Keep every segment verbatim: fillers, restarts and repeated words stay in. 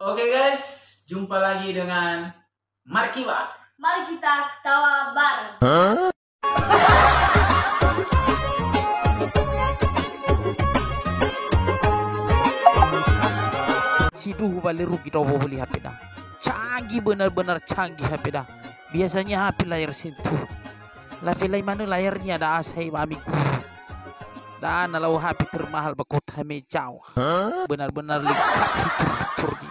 Oke guys, jumpa lagi dengan Markiba. Mari kita ketawa bareng. Sindruhu ba lö rugi ndra'o wowöli H P da. Canggih, benar-benar canggih H P da. Biasanya H P layar sentuh. Lafelai manö layarnia da'a sa'ae ba ami guru. Da'a na lau H P termahal ba kota Hamejao. Benar-benar lengkap fitur-fiturnia.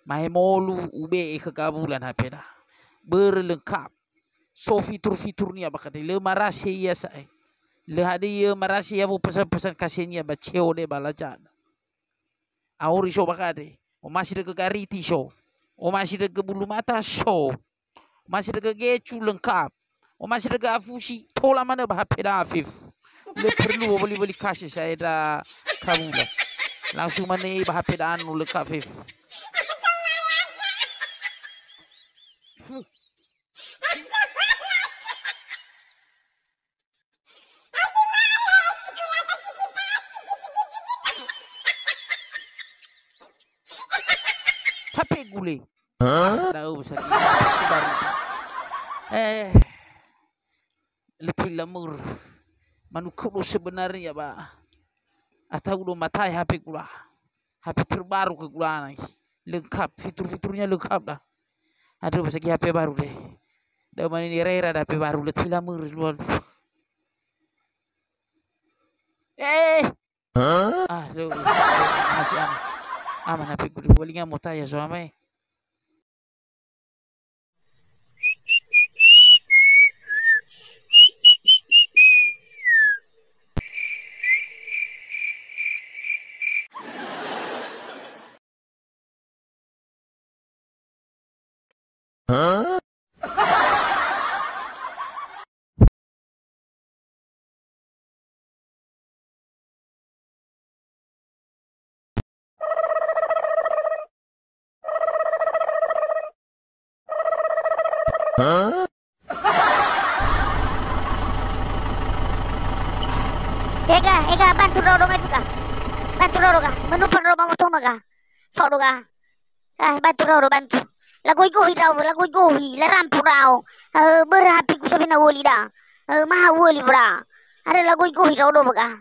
Mahemolu ube'e khö Kabulan H P da. Börö lengkap. So fitur-fiturnia bakha da'e. Lö marase ia sa'ae. Lö hadia ia marase ia wa'u pesan-pesan kasenia ba C O D ba Lazada. Auri so bakha da'e. Omasi dögö gariti so. Omasi dögö bulu mata so. Omasi dögö gecu lengkap. Omasi dögö afusi, tola manö ba H P da fefu. Lö perlu wowöli-wöli kase sa'ae ndra Kabulan. Langsung manö ba H P da anu lengkap fefu. H P gule. Hah? Da'ö sakit. Baru. Eh, lö töi lamör. Manukö do sebenarnya ba. Atau do matae H P gula. H P terbaru khö gula nai. Lengkap, fitur-fiturnya lengkap da. Aduh, ba sakit H P baru deh. Da'ö mane nirera da H P baru, lö töi lamör luar. Eh! Hah? Ah, lu, lu, masih aman. Aman H P gule, paling nggak mau tanya suami. Hah? Hah? Ega, ega, bantu ndra'o dong efika. Bantu ndra'o doga. Menupa ndra'o ba motoma ga. Fao doga. Ah, bantu ndra'o do, bantu. Lagoigohi ndra'o, lagoigohi, larampu ndra'o. Eh, börö H P-ku sambi na u'öli da. Eh, maha u'öli bra. Ada lagoigohi ndra'o do baga.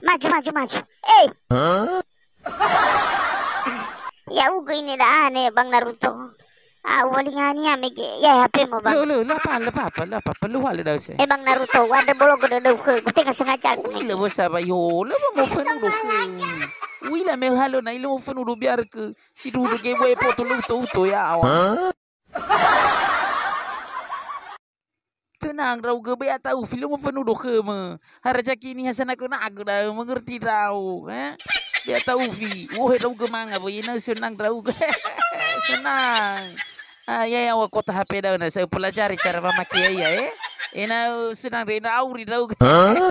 Maju, maju, maju. Eh. Hah? Ya'ugö ine da'a ne Bang Naruto. Ah, uwalingania mege. Ya, H P-mu, Bang. Lö, lö, lö apa, lö apa, lö apa, lö apa, lö hale da'ö se. Eh, Bang Naruto, wandrö bologö dödöu khögu, tenga sengaja aku. Ui, lö wasa ba yo, lö ba mofönu do khö. Ui, la me halo na ilö mofönu do biar ke. Sindruhu ge bue poto lö uto-uto ya awa. Hah? Tenang ndra'ugö, bea ta'ufi, lö mofönu do khömö. Harajaki niha sanagö-nagö da'ö, mengerti ndra'o, eh? Bea ta'ufi, u'ohe ndra'ugö manga, böi ena'ö senang ndra'ugö. Senang. Ah, ya, ya, wa kota H P da'ö na, saya pelajari cara memakai ya, eh? Ena'ö senang da'ö, ena'ö auri ndra'ugö. Hah?